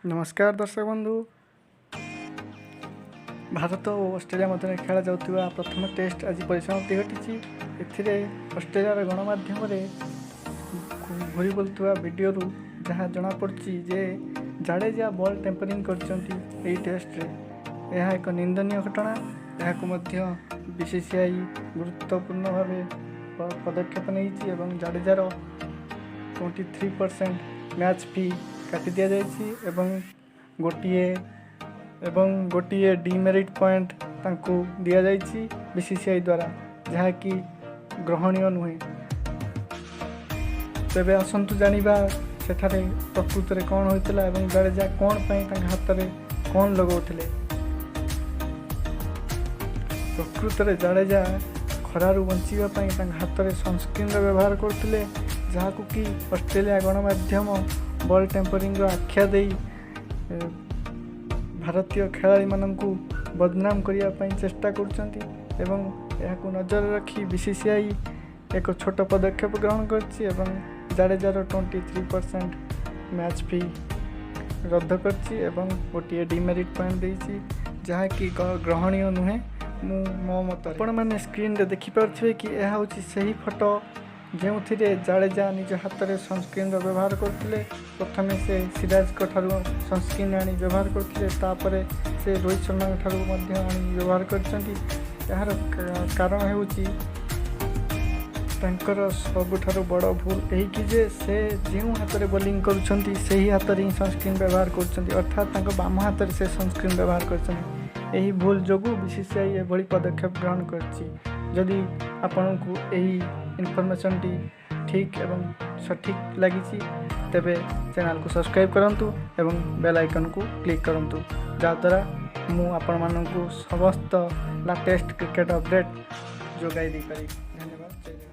ନମସ୍କାର ଦର୍ଶକ ବନ୍ଧୁ। ଭାରତ ଓ ଅଷ୍ଟ୍ରେଲିଆ ମଧ୍ୟରେ ଖେଳାଯାଉଥିବା ପ୍ରଥମ ଟେଷ୍ଟ ଆଜି ପରିସମାପ୍ତି ଘଟିଛି। ଏଥିରେ ଅଷ୍ଟ୍ରେଲିଆର ଗଣମାଧ୍ୟମରେ ଘୁରି ବୁଲୁଥିବା ଭିଡ଼ିଓରୁ ଯାହା ଜଣାପଡ଼ୁଛି ଯେ ଜାଡ଼େଜା ବଲ୍ ଟେମ୍ପରିଂ କରିଛନ୍ତି ଏହି ଟେଷ୍ଟରେ। ଏହା ଏକ ନିନ୍ଦନୀୟ ଘଟଣା। ଏହାକୁ ମଧ୍ୟ ବିସିସିଆଇ ଗୁରୁତ୍ୱପୂର୍ଣ୍ଣ ଭାବେ ପଦକ୍ଷେପ ନେଇଛି ଏବଂ ଜାଡ଼େଜାର 23% ମ୍ୟାଚ୍ ଫି କାଟି ଦିଆଯାଇଛି ଏବଂ ଗୋଟିଏ ଡିମେରିଟ୍ ପଏଣ୍ଟ ତାଙ୍କୁ ଦିଆଯାଇଛି ବିସିସିଆଇ ଦ୍ୱାରା, ଯାହାକି ଗ୍ରହଣୀୟ ନୁହେଁ। ତେବେ ଆସନ୍ତୁ ଜାଣିବା ସେଠାରେ ପ୍ରକୃତରେ କ'ଣ ହୋଇଥିଲା ଏବଂ ଜାଡ଼େଜା କ'ଣ ପାଇଁ ତାଙ୍କ ହାତରେ କ'ଣ ଲଗାଉଥିଲେ। ପ୍ରକୃତରେ ଜାଡ଼େଜା ଖରାରୁ ବଞ୍ଚିବା ପାଇଁ ତାଙ୍କ ହାତରେ ସନସ୍କ୍ରିନ୍ର ବ୍ୟବହାର କରୁଥିଲେ, ଯାହାକୁ କି ଅଷ୍ଟ୍ରେଲିଆ ଗଣମାଧ୍ୟମ ବଲ୍ ଟେମ୍ପରିଂର ଆଖ୍ୟା ଦେଇ ଭାରତୀୟ ଖେଳାଳିମାନଙ୍କୁ ବଦନାମ କରିବା ପାଇଁ ଚେଷ୍ଟା କରୁଛନ୍ତି। ଏବଂ ଏହାକୁ ନଜରରେ ରଖି ବିସିସିଆଇ ଏକ ଛୋଟ ପଦକ୍ଷେପ ଗ୍ରହଣ କରିଛି ଏବଂ ଜାଡ଼େଜାର 23% ମ୍ୟାଚ୍ ଫି ରଦ୍ଦ କରିଛି ଏବଂ ଗୋଟିଏ ଡିମେରିଟ୍ ପଏଣ୍ଟ ଦେଇଛି, ଯାହାକି ଗ୍ରହଣୀୟ ନୁହେଁ ମୁଁ ମୋ ମତରେ। ଆପଣମାନେ ସ୍କ୍ରିନ୍ରେ ଦେଖିପାରୁଥିବେ କି ଏହା ହେଉଛି ସେହି ଫଟୋ, ଯେଉଁଥିରେ ଜାଡ଼େଜା ନିଜ ହାତରେ ସନସ୍କ୍ରିନ୍ର ବ୍ୟବହାର କରୁଥିଲେ। ପ୍ରଥମେ ସେ ସିରାଜଙ୍କ ଠାରୁ ସନସ୍କ୍ରିନ୍ ଆଣି ବ୍ୟବହାର କରୁଥିଲେ, ତାପରେ ସେ ରୋହିତ ଶର୍ମାଙ୍କ ଠାରୁ ମଧ୍ୟ ଆଣି ବ୍ୟବହାର କରିଛନ୍ତି। ଏହାର କାରଣ ହେଉଛି ତାଙ୍କର ସବୁଠାରୁ ବଡ଼ ଭୁଲ ଏହିକି ଯେ ସେ ଯେଉଁ ହାତରେ ବୋଲିଂ କରୁଛନ୍ତି, ସେହି ହାତରେ ହିଁ ସନସ୍କ୍ରିନ୍ ବ୍ୟବହାର କରୁଛନ୍ତି, ଅର୍ଥାତ୍ ତାଙ୍କ ବାମ ହାତରେ ସେ ସନସ୍କ୍ରିନ୍ ବ୍ୟବହାର କରିଛନ୍ତି। ଏହି ଭୁଲ ଯୋଗୁଁ ବିସିସିଆଇ ଏଭଳି ପଦକ୍ଷେପ ଗ୍ରହଣ କରିଛି। ଯଦି ଆପଣଙ୍କୁ ଏହି ଇନଫର୍ମେସନ୍ଟି ଠିକ୍ ଏବଂ ସଠିକ୍ ଲାଗିଛି, ତେବେ ଚ୍ୟାନେଲକୁ ସବସ୍କ୍ରାଇବ୍ କରନ୍ତୁ ଏବଂ ବେଲ୍ ଆଇକନ୍କୁ କ୍ଲିକ୍ କରନ୍ତୁ, ଯାହାଦ୍ୱାରା ମୁଁ ଆପଣମାନଙ୍କୁ ସମସ୍ତ ଲାଟେଷ୍ଟ କ୍ରିକେଟ୍ ଅପଡ଼େଟ୍ ଯୋଗାଇ ଦେଇପାରିବି। ଧନ୍ୟବାଦ, ଜୟ ଜଗନ୍ନାଥ।